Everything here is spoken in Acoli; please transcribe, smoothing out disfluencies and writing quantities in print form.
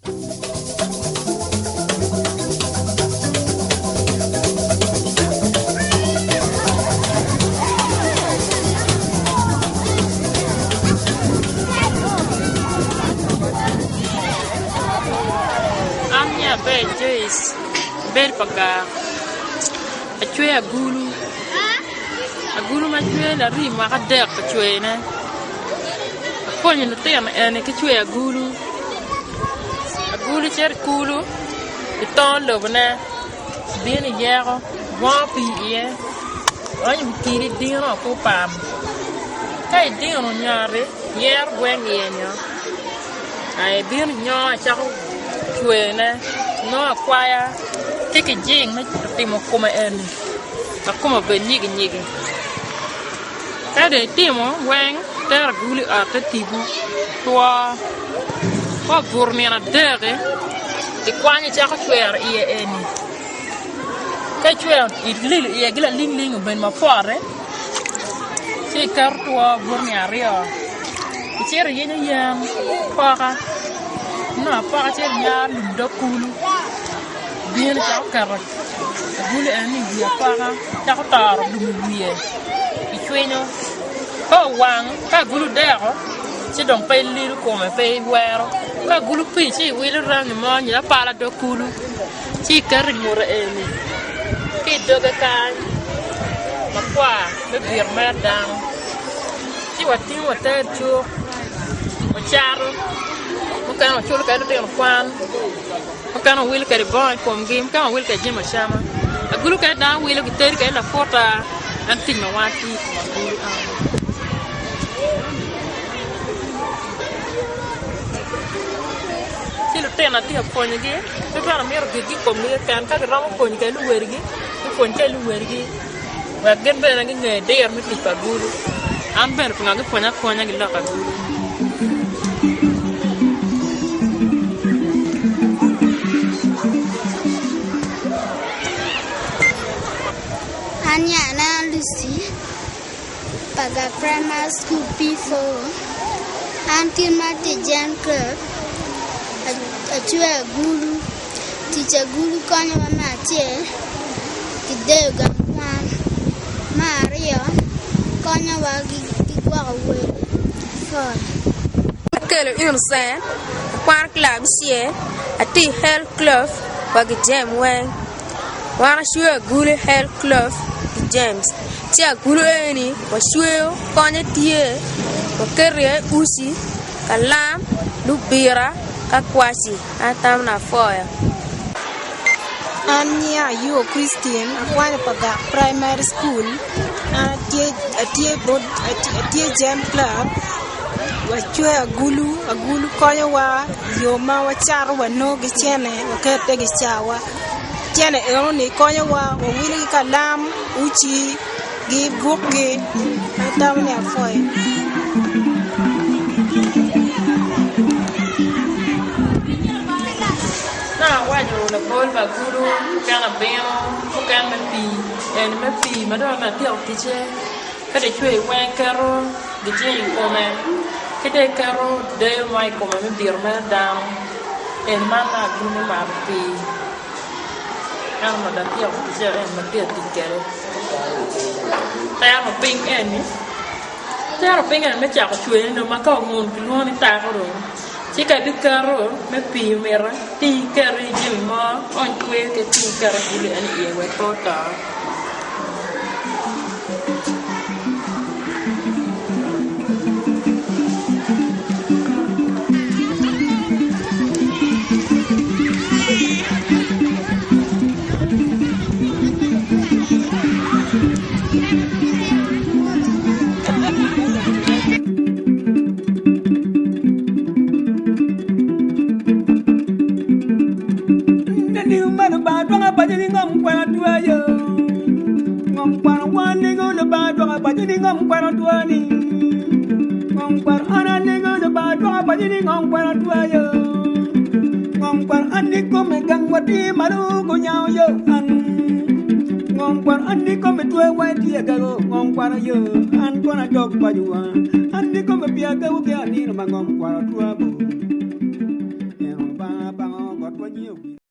An nyinga Aber Joyce abedo pa gar acweyo agulu, agulu ma cwe larii mwaka adek ka cweyone apwonyo lutino eni ki cweyo agulu, agulu cito i kulu itongo lobone ibino iyeko ibwongo pii iye ionyo wi kidi idino ki opam ka idino onyoti iyero gweng iye nio ibino inyongo icako cweyone inongo akwaya ki kijing me timo kome eni wek kome obed nyigi nyigi ka dong itimo weng itero agulu i ot te tipo two ka obuto nino adek-ki ikwanyo icako cwero iye eni ka icwero ililo iye ki lalingling obedo mapwotte ci iketo two buto nino aryo icito iyenyo yen apoka inongo apoka ci inyaro lum dog kulu bino cako keto agulu eni i wi apoka cako toro lum i wiye icwinyo ka owang ka agulu odeko ci dong pe ilido kome pe iwero ka agulu pii ci iwilo rangi mo nyo apala dog kulu ci iketo i ngute eni ki i doge kany makwar me bito mere dano ci watingo watero i cuk wacato mukene waculo kwede lutino kwan mukene wawilo kwede bongo i komgi mukene wawilo kwede jami acama agulu kene dano wilo gitedo kwede laputa en tic ma wan watiyo i kom agulu eno. Ci lutino atye ka pwonyogi tutwal amito gigi i komgi keken ka giromo pwonyo kwede luwedigi gupwony kwede luwedigi wek gin bene ginge diro me tic pa agulu an bene pingo gipwonya apwonya ki lok agulu. An ya aneno Lucy Paga Primary School P4 An kit ma atye i Jen Club acweyo agulu Tic agulu konyowa me acel ki deyo gang kwan, me aryo konyowa ki gwoko wel pol. Akelo Innocent, akwano kilac abicel, atye i Health Club wa ki Jem weng. Wan wacweyo agulu i Health Club ki James ci agulu eni wacweyo konye tye waketo iye uci, kalam, lubira ki akwaci. An atamo ni apwoyo. An nyinga Ayuo Christine akwanyo pa gang primary school an atye jem club wacweyo agulu, agulu konyowa i yo ma wacato wanongo ki cene waketo i kicawa cene enoni konyowa wawilo ki kalam, uci ki bukgi an atamo ni apwoyo. Ka awaco labol pa agulu mukene abino mukene me pii eni me pii ma dong atyeko ticce ka dong icweyo weng iketo gicing i kome ki dong iketo deyo mo i kome me bito mere dano eni man ma agulu me mato pii ento ma dong atyeko ticce eni ma atye ka tic kwede tero piny eni tero piny eni me cako cweyone dong ma ka ongun kilwongo ni tako dong. Ci ka ibiketo me pii omito ci iketo iye jami mo ony kweyo ki ci iketo agulu eni iye wek pe oto. An kikome pi agawu ki anino ma ngom kwaro twa bo. ma nyinge Ogil.